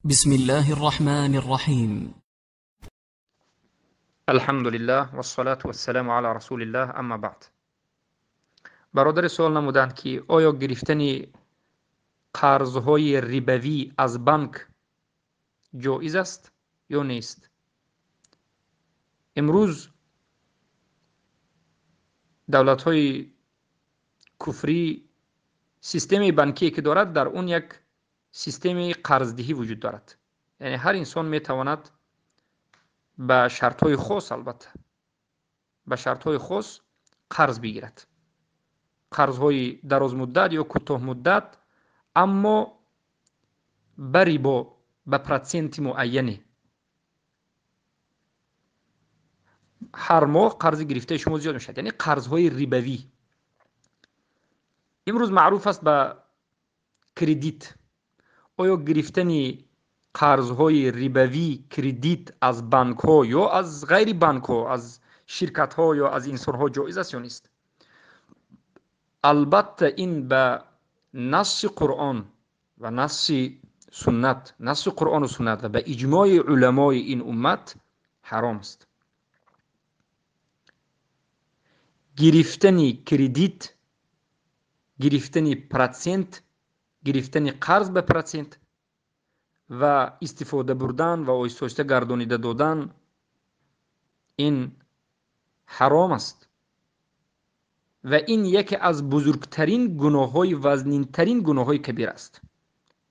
بسم الله الرحمن الرحيم. الحمد لله والصلاة والسلام على رسول الله، اما بعد. Бародари суол намуданд, ки оё гирифтани қарзҳои рибавӣ аз банк ҷоиз аст ё нест? Имрӯз давлатҳои куфрӣ системаи банкие ки дорад, дар он як системаи қарздиҳӣ вуҷуд дорад. Яъне ҳар инсон метавонад ба шартҳои хос, албатта ба шартҳои хос, қарз бигирад, қарзҳои дарозмуддат ё кӯтоҳмуддат, аммо ба рибо, ба проценти муайяне. Ҳар моҳ қарзи гирифтаи шумо зиёд мешавад, яъне қарзҳои рибавӣ имрӯз маъруф аст ба кредит. Оё гирифтани қарзҳои рибавӣ, кредит, аз банкҳо ё аз ғайри банкҳо, аз ширкатҳо ё аз инсонҳо ҷоиз аст ё нест? Албатта, ин ба насси Қуръон ва насси суннат, насси Қуръону суннат ва ба иҷмои уламои ин уммат ҳаром аст. Гирифтани кредит, гирифтани процент, гирифтани қарз ба процент ва истифода бурдан ва оҳиста оҳиста гардонида додан, ин ҳаром аст ва ин яке аз бузургтарин гуноҳҳои, вазнинтарин гуноҳҳои кабира аст.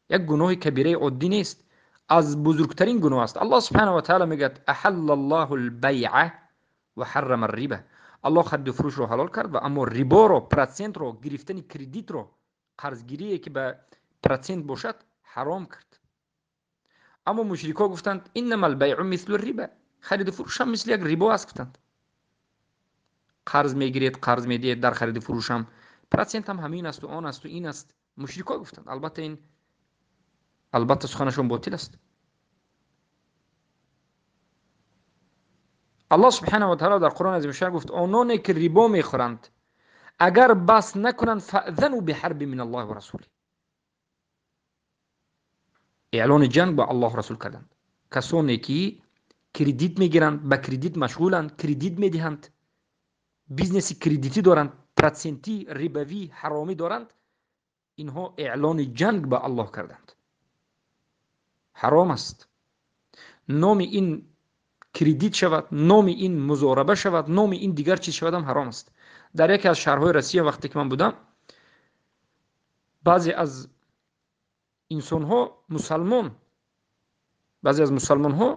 Як гуноҳи кабираи оддӣ нест, аз бузургтарин гуноҳ аст. Аллоҳ субҳанаҳу ва таъала мегӯяд: аҳалла Аллоҳу лбайъа ва ҳаррама рриба. Аллоҳ хариду фурӯшро ҳалол кард ва аммо риборо, процентро, гирифтани кредитро, қарзгирие ки ба процент бошад, ҳаром кард. Аммо мушрикҳо гуфтанд: иннама лбайъу мислу риба, хариду фурӯшам мисли як рибо аст. Гуфтанд: қарз мегиред, қарз медиҳед, дар хариду фурӯшам процентам ҳамин асту он асту ин аст. Мушрикҳо гуфтанд. Албатта, ин албатта суханашон ботил аст. Аллоҳ субҳанаҳу ва таъала дар Қуръон азимушшаън гуфт: ононе ки рибо мехӯранд, агар бас накунанд, фаъзану биҳарби мин Аллоҳи ва расулӣ, эълони ҷанг ба Аллоҳ, расул карданд. Касоне ки кредит мегиранд, ба кредит машғуланд, кредит медиҳанд, бизнеси кредитӣ доранд, процентӣ, рибавӣ, ҳаромӣ доранд, инҳо эълони ҷанг ба Аллоҳ карданд. Ҳаром аст. Номи ин кредит шавад, номи ин музораба шавад, номи ин дигар чиз шавад ҳам ҳаром аст. Дар яке аз шаҳрҳои Россия вақте ки ман будам, баъзе аз инсонҳо мусалмон, баъзе аз мусалмонҳо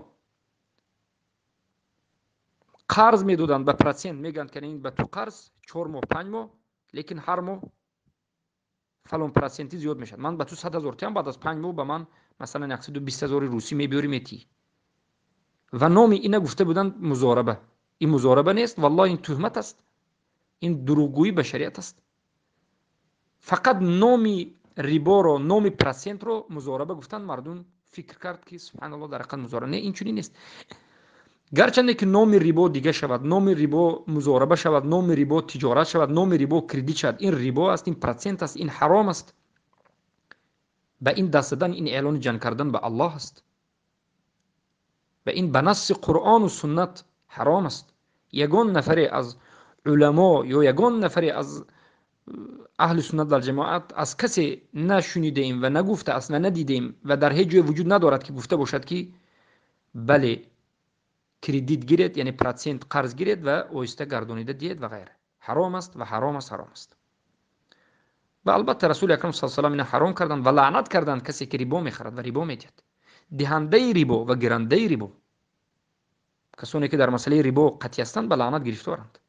қарз медоданд ба процент. Мегӯянд, ки ин ба ту қарз 4 моҳ, 5 моҳ, лекин ҳар моҳ фалон проценти зиёд мешавад. Ман ба ту 100 000 тиям, баъд аз 5 моҳ ба ман масалан 120 000 русӣ мебиёрӣ, метиҳӣ. Ва номи ина гуфта буданд музораба. Ин музораба нест, валлоҳ, ин туҳмат аст, ин дурӯғгӯӣ ба шариат аст. Фақат номи риборо, номи процентро музораба гуфтанд, мардум фикр кард, ки субҳаналлоҳ, дар ҳақиқат музораба не, ин чунин нест. Гарчанде ки номи рибо дига шавад, номи рибо музораба шавад, номи рибо тиҷорат шавад, номи рибо кредит шавад, ин рибо аст, ин процент аст, ин ҳаром аст. Ба ин даст задан, ин эълони ҷанг кардан ба Аллоҳ аст ва ин ба насси Қуръону суннат ҳаром аст. Ягон нафаре аз уламо ё ягон нафаре аз аҳли суннат вал ҷамоат аз касе нашунидаем ва нагуфтааст ва надидаем ва дар ҳеҷ ҷое вуҷуд надорад, ки гуфта бошад, ки бале, кредит гиред, яъне процент қарз гиред ва оҳиста гардонида диҳед ва ғайра. Ҳаром аст ва ҳаром аст, ҳаром аст. Ва албатта, Расули акрам са салам ина ҳаром карданд ва лаънат карданд касе ки рибо мехарад ва рибо медиҳад, диҳандаи рибо ва гирандаи рибо. Касоне ки дар масъалаи рибо қатъӣ ҳастанд, ба лаънат гирифторанд.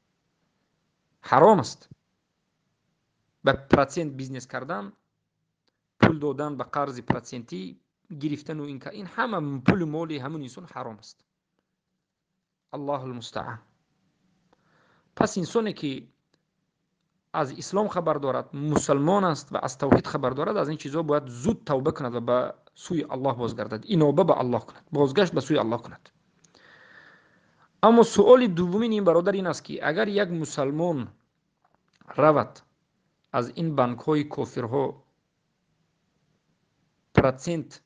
Ҳаром аст ба процент бизнес кардан, пул додан ба қарзи процентӣ гирифтану ин ҳама пулу моли ҳамун инсон ҳаром аст. Аллоҳу лмустаъан. Пас инсоне ки аз ислом хабар дорад, мусалмон аст ва аз тавҳид хабар дорад, аз ин чизҳо бояд зуд тавба кунад ва ба сӯи Аллоҳ бозгардад, иноба ба Аллоҳ кунад, бозгашт ба сӯи Аллоҳ кунад. Аммо суоли дуввумини ин бародар ин аст, ки агар як мусалмон равад, аз ин банкҳои кофирҳо процент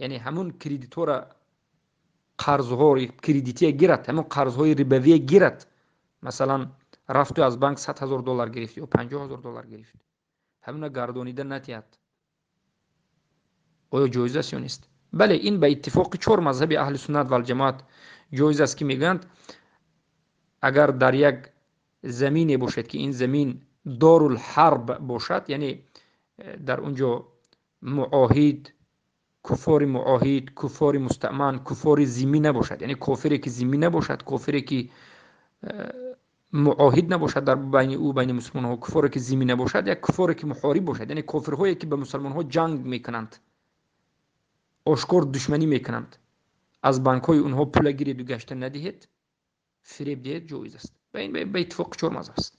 Яъне ҳамун кредитҳоро, қарзҳои кредития гирад, ҳамун қарзҳои рибавия гирад. Масалан, рафту аз банк 100 000 доллар гирифт ё 50 000 доллар гирифт, ҳамуна гардонида натиҳад, оё ҷоиз аст ё нест? Бале, ин ба иттифоқи чор мазҳаби аҳли суннат валҷамоат ҷоиз аст, ки мегӯянд, агар дар як замине бошад, ки ин замин дорулҳарб бошад, яъне дар он ҷо муоҳид, куфори муоҳид, куфори мустаъман, куфори зиммӣ набошад, яъне кофире ки зиммӣ набошад, кофире ки муоҳид набошад дар байни ӯ, байни мусулмонҳо, куфоре ки зиммӣ набошад, як куфоре ки муҳориб бошад, яъне кофирҳое ки ба мусулмонҳо ҷанг мекунанд, ошкор душманӣ мекунанд, аз банкҳои онҳо пула гиреду гашта надиҳед, фиреб диҳед, ҷоиз аст. Ба иттифоқи чор мазҳаб аст.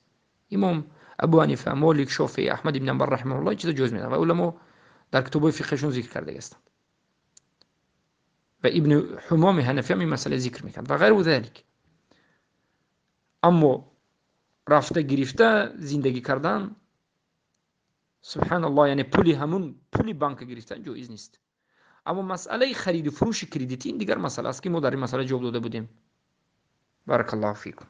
Имом Абу Ҳанифа, Молик, Шофеи, Аҳмад ибн Ҳанбал раҳимаҳуллоҳ чиза ҷоиз медонанд ва уламо дар китобҳои фиқҳашон зикр кардаги ҳастанд ва Ибни Ҳумоми Ҳанафӣ ҳам ин масъала зикр мекард ва ғайру залик. Аммо рафта, гирифта зиндагӣ кардан, субҳаналлоҳ, яъне пули ҳамун пули банка гирифтан ҷоиз нест. Аммо масъалаи хариду фурӯши кредитӣ ин дигар масъала аст, ки мо дар ин масъала ҷавоб дода будем. Баракаллоҳу фикум.